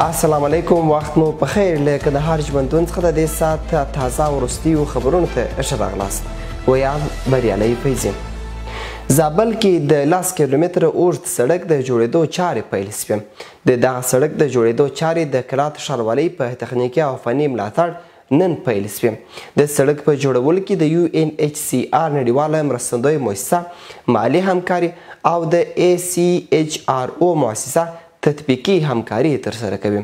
السلام علیکم، وخت مو په خیر. له کندهار ژوندون څخه د دې ساعت تازه وروستیو خبرونو ته ښه راغلاست. ویاند بریالی فیضي. زابل کې د 10 کیلومتره اوږد سړک د جوړېدو چارې پیل شوې. د دغه سړک د جوړېدو چارې د کلات ښاروالۍ په تخنیکي او فني ملاتړ نن پیل شوې. د سړک په جوړولو کې د UNHCR نړیواله مرستندویه مؤسسه مالي همکاري او د ACHRO مؤسسه تطبیقي همکاري ترسره کوي.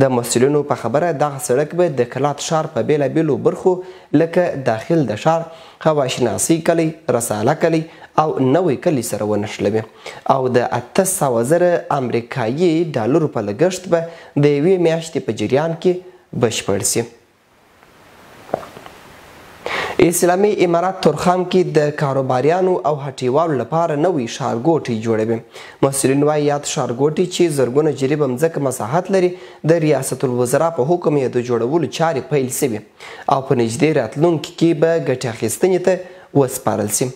د مسؤلینو په خبره دغه سړک به د کلات ښار په بېلابېلو برخو لکه داخل د ښار، هواشناسي کلی، رساله کلی او نوی کلی سره ونښلوي او د 800,000 امریکایي ډالرو په لګښت به د یوې میاشتې په جریان کې بشپړ شي. اسلامي امارات تورخم کې د کاروباریانو او هټیوالو لپاره نوی ښارګوټی جوړوي. مسؤلین وایي یاد ښارګوټی چې زرګونه جریبه مځکه مساحت لري د ریاست الوزرا په حکم یې د جوړولو چارې پیل شوي او په نږدې راتلونکي کې به ګټې اخیستنې ته وسپارل شي.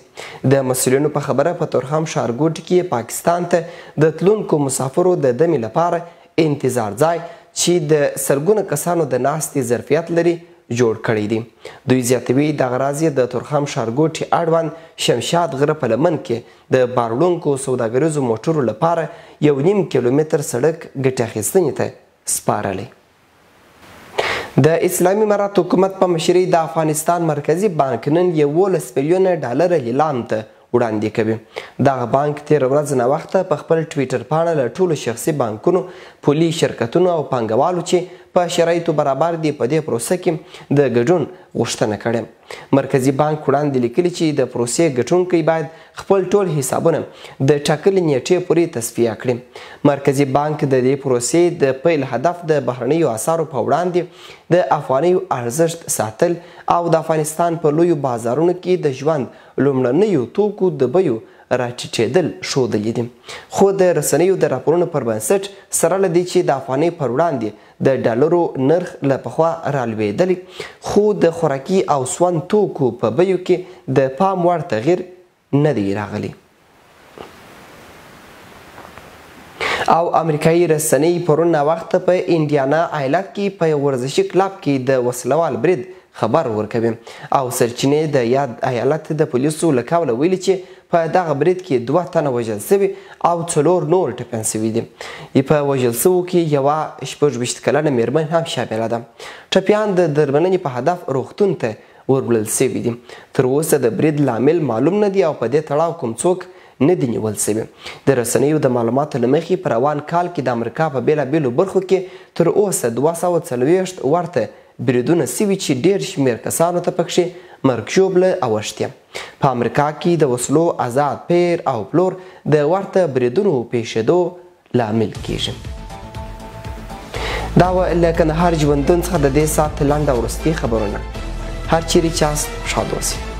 د مسؤلینو په خبره په تورخم ښارګوټي کې پاکستان ته د تلونکو مسافرو د دمې لپاره انتظار ځای چې د سلګونه کسانو د ناستې ظرفیت لري جوړ کړی دی. دوی زیاتوي دغه راز یې د تورخم ښارګوټي اړوند شمشاد غره په لمن کې د باروړونکو سوداګریزو موټرو لپاره 1.5 کیلومتر سړک ګټې اخیستنې ته سپارلی. د اسلامي امارات حکومت په مشرۍ د افغانستان مرکزي بانک نن 11 میلیونه ډالر لیلام ته وړاندې کوي. دغه بانک تېره ورځ ناوخته په خپل ټویټر پاڼه له ټولو شخصي بانکونو، پولي شرکتونو او پانګوالو چې په شرایطو برابر دي په دې پروسه کې د ګډون غوښتنه کړې. مرکزي بانک وړاندې لیکلي چې د پروسې ګټونکی باید خپل ټول حسابونه د ټاکلې نیټې پورې تصفیه کړي. مرکزي بانک د دې پروسې د پیل هدف د بهرنیو اسعارو په وړاندې د افغانیو ارزښت ساتل او د افغانستان په لویو بازارونو کې د ژوند لومړنیو توکو د بیو راټیټېدل ښودلي دي. خو د رسنیو د راپورونو پر بنسټ سره له دې چې د افغانۍ پر وړاندې د ډالرو نرخ له پخوا رالوېدلی، خو د خوراکي او سون توکو په بیو کې د پام وړ تغییر نه دی راغلی. او امریکایي رسنۍ پرون ناوخته په انډیانا ایالت کې په یو ورزشي کلب کې د وسلوال برید خبر ورکوي او سرچینې د یاد ایالت د پولیسو له قوله ویلي چې په دغه برید کې 2 تنه وژل شوي او 4 نور ټپیان شوي دي. په وژل شوو کې یوه 26 کلنه میرمن هم شامله ده. ټپیان د درملنې په هدف روغتون ته وروړل شوي دي. تر اوسه د برید لامل معلوم نه دی او په دې تړاو کوم څوک نه دي نیول شوي. د رسنیو د معلوماتو له مخې په روان کال کې د امریکا په بېلابېلو برخو کې تر اوسه 240 ورته بریدونه شوي چې ډېر شمېر کسانو ته پکښې مرګ ژوبله اوښتې. په امریکا کې د وسلو ازاد پیر او پلور د ورته بریدونو پېښېدو لامل کیږي. دا وه له کندهار ژوندون څخه د دې ساعت لنډه وروستي خبرونه. هر چیرې چې یاست ښاد اوسئ.